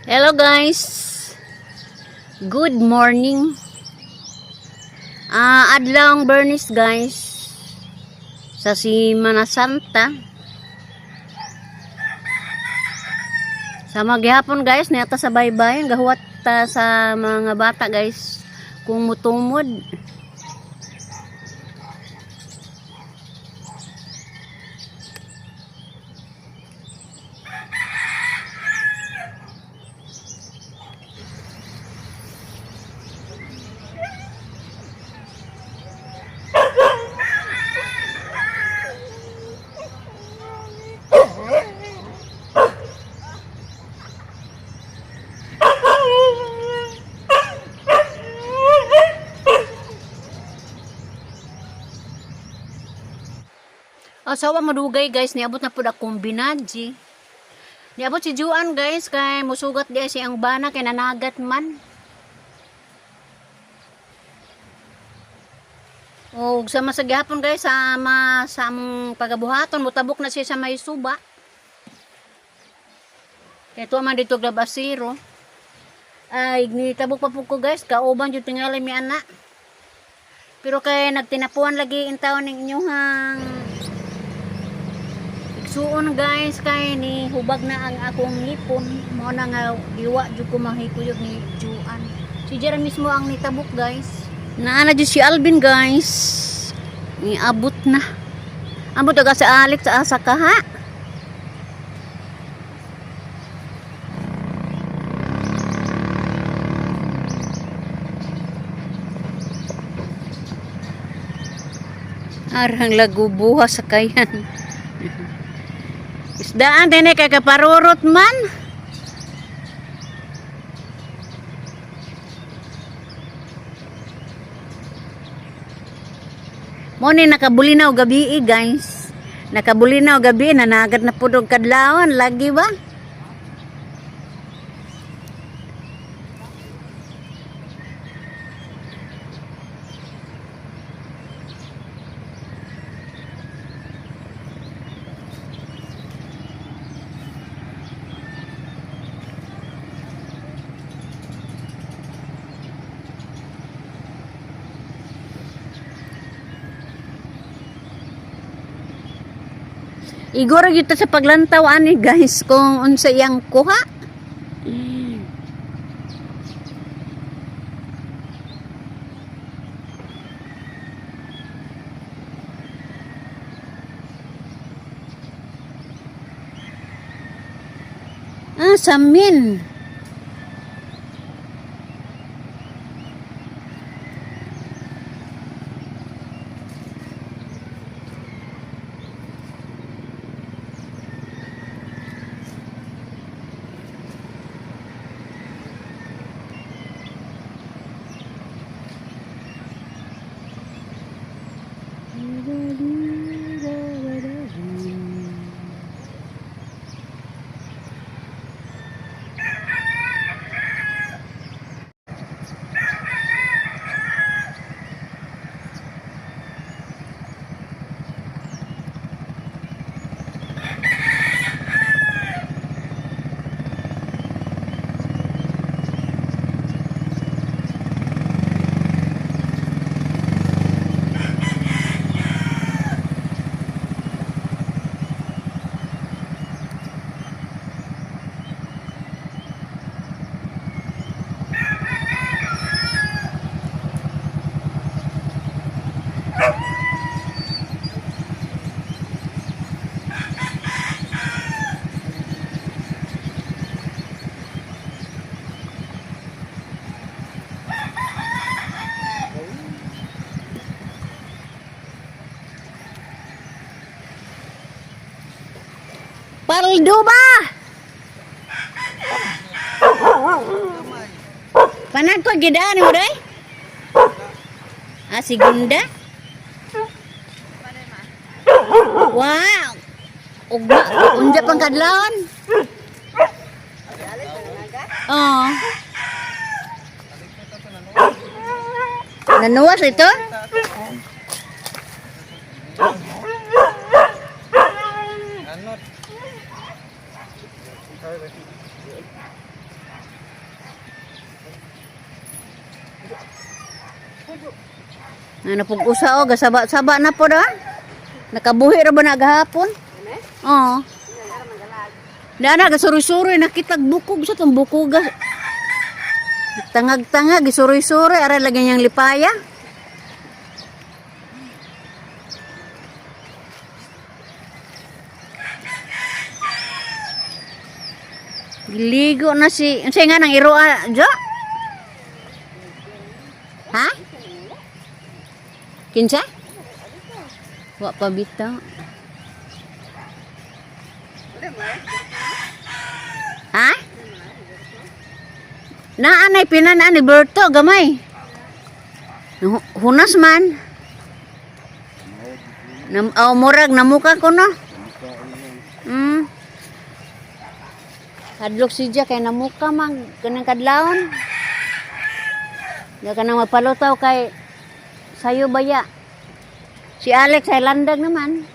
Hello guys. Good morning. Adlawng Bernice, guys. Sa Semana Santa. Sa maghapon, guys, niata sa baybay, gahuwat ta sa mga bata, guys, kung mutumod. Asawa madugay, guys, niabot na pud akong binadji. Niabot si Juan, guys, kay musugat diya si ang bana kay nanagat man. O sama sa gihapon, guys, sa among pagabuhaton mutabok na siya sa may suba. Kay tuwa man dito grabasiro. Ay, nitabok pa po ko, guys, kauban jud tingali mi ana. Pero kay nagtinapuan lagi in taon ning inyuhang igsuon, guys, kay ni hubag na ang akong ngipon, mao na nga giwa jud ko mahikuyog ni Juan. Si Jera mismo ang nitabok, guys. Naa na jud si Alvin, guys. Niabot na. Ambot aga sa Alex sa asa ka ha. Arang lagubuha sa kayan. Isdaan din eh, kay kaparurot man. Mo ni nakabulinaw gabi eh, guys. Nakabulinaw gabi, nanagat na pud og kadlawon lagi ba? Igoro gyud ta sa paglantaw ani, guys, kung unsa iyang kuha. Ah, samin. Paldo ba? Panag ko gidaan mo day? Ah, segunda? Wow! Ugma, unja pang kadlawon. Oh. Nanuwas ito? Anot. Ano pug usa o gasaba-saba na po da. Nakabuhi ra ba na gahapon? Oo. Dana gasuroy-suroy nakitag bukog sa tong bukog. Tangag-tangag gisuroy-suroy aray lagi niyang lipaya. Giligo na si unsay nga nang iroa jo? Ha? Kinsa? Wa pa bitaw. Ha? Naanay pinanaan ni Berto gamay. Hunas man. Nam oh, murag namuka ko no. Hadlok si Jack kay namuka man kanang kadlawon. Di ka nang magpalutaw kay sayo baya. Si Alex ay landag naman.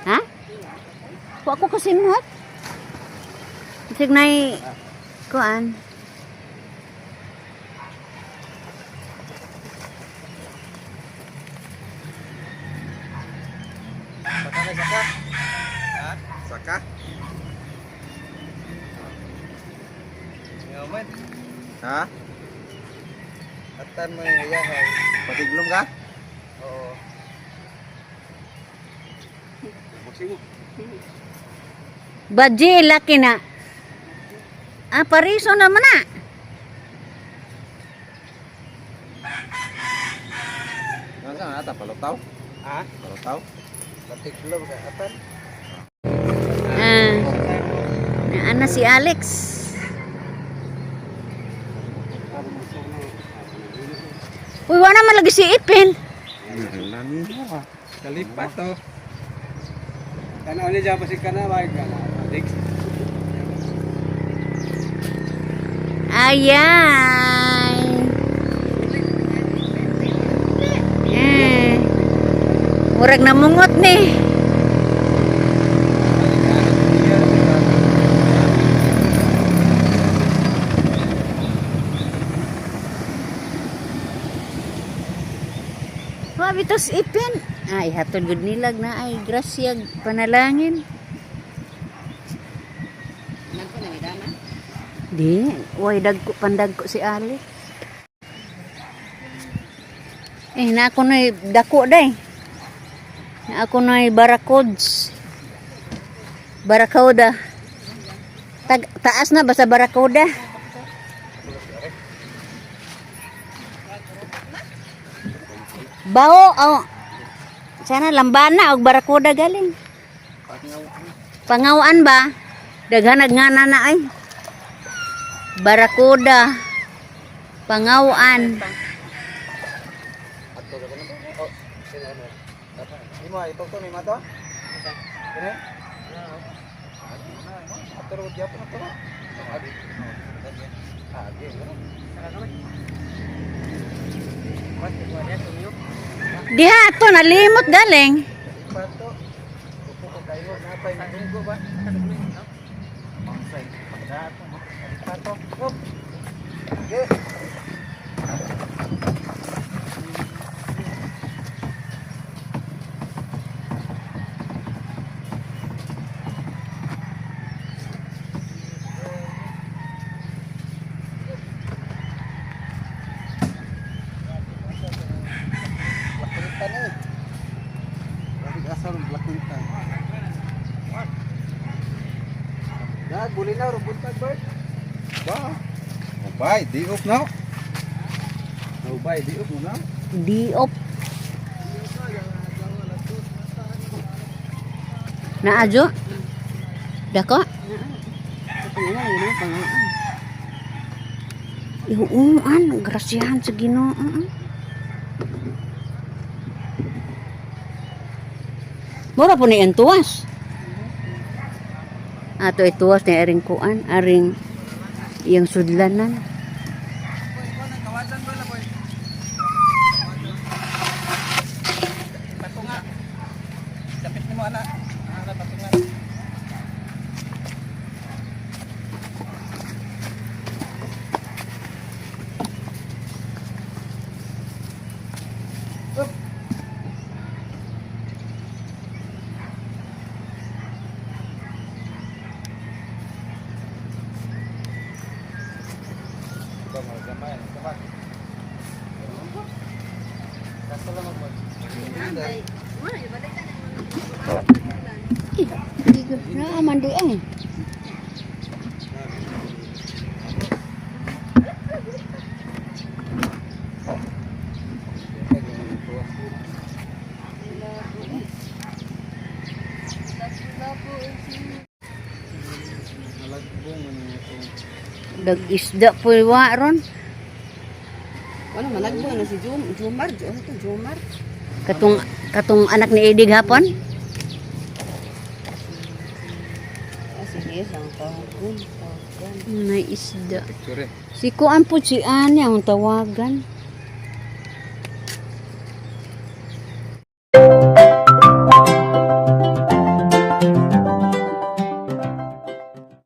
Ha? Wa ko kasimot. Signay kuan. Saka na saka. Ha? Saka? Ngaman, Ha? atan mo yung iyahay. Patiglom ka? Oo. Baji laki na. Ah, pariso naman na. Nasa na ata palutaw? Ha? Palutaw? Patiglom ka atan. Ah. Naana si Alex. Uy, wala man lagi si Ipin. Kalipat to. Tanaw ni dyan pa si kana, wag ka na. Dik. Ayan. Eh. Murag namungot ni. Wa bitos ipin. Ay, hatod gud nilag na ay grasya panalangin. Di, way dagko pandagko si Alex. Eh, na ako na'y dako day. Na ako na'y barakods. Barakoda. Tag, taas na ba sa barakoda? Bao, oh. Sana lambana og barakoda galing. Pangawaan ba? Daghanag nga na na ay. Barakuda. Pangawaan. Ato ka na. Oh, sino ano? Imo ay to ni mato. Kini? Ato ro gyapon ato. Agi. Agi. Diha ato nalimot galing. Kalipat to. Upo ko kayo napay nagunggo ba? Pangsay. Pagdato mo. Kalipat to. Hop. Okay. Lakuntan eh. Grabe asal lakuntan. Dag, bulinaw, rubuntag, Bert. Ba? Ubay, di up na. Ubay, di up mo na. Diop. Naajo? Dako? Ihuuan, grasyahan sa Ginoo. Mura po ni ang tuwas. Ato ituwas ni aring kuan, aring iyang sudlanan. Patunga. Dapit nimo ana. Ana patunga. Eh, naa man di eh. Dag isda po wa ron. Wala managbo na si Jum, Jumar, ano to Jumar? Katong anak ni Edig hapon. Ah, sige, sang tawagon, tawagan. May isda. Picture eh. Si Kuan po si Ani ang tawagan.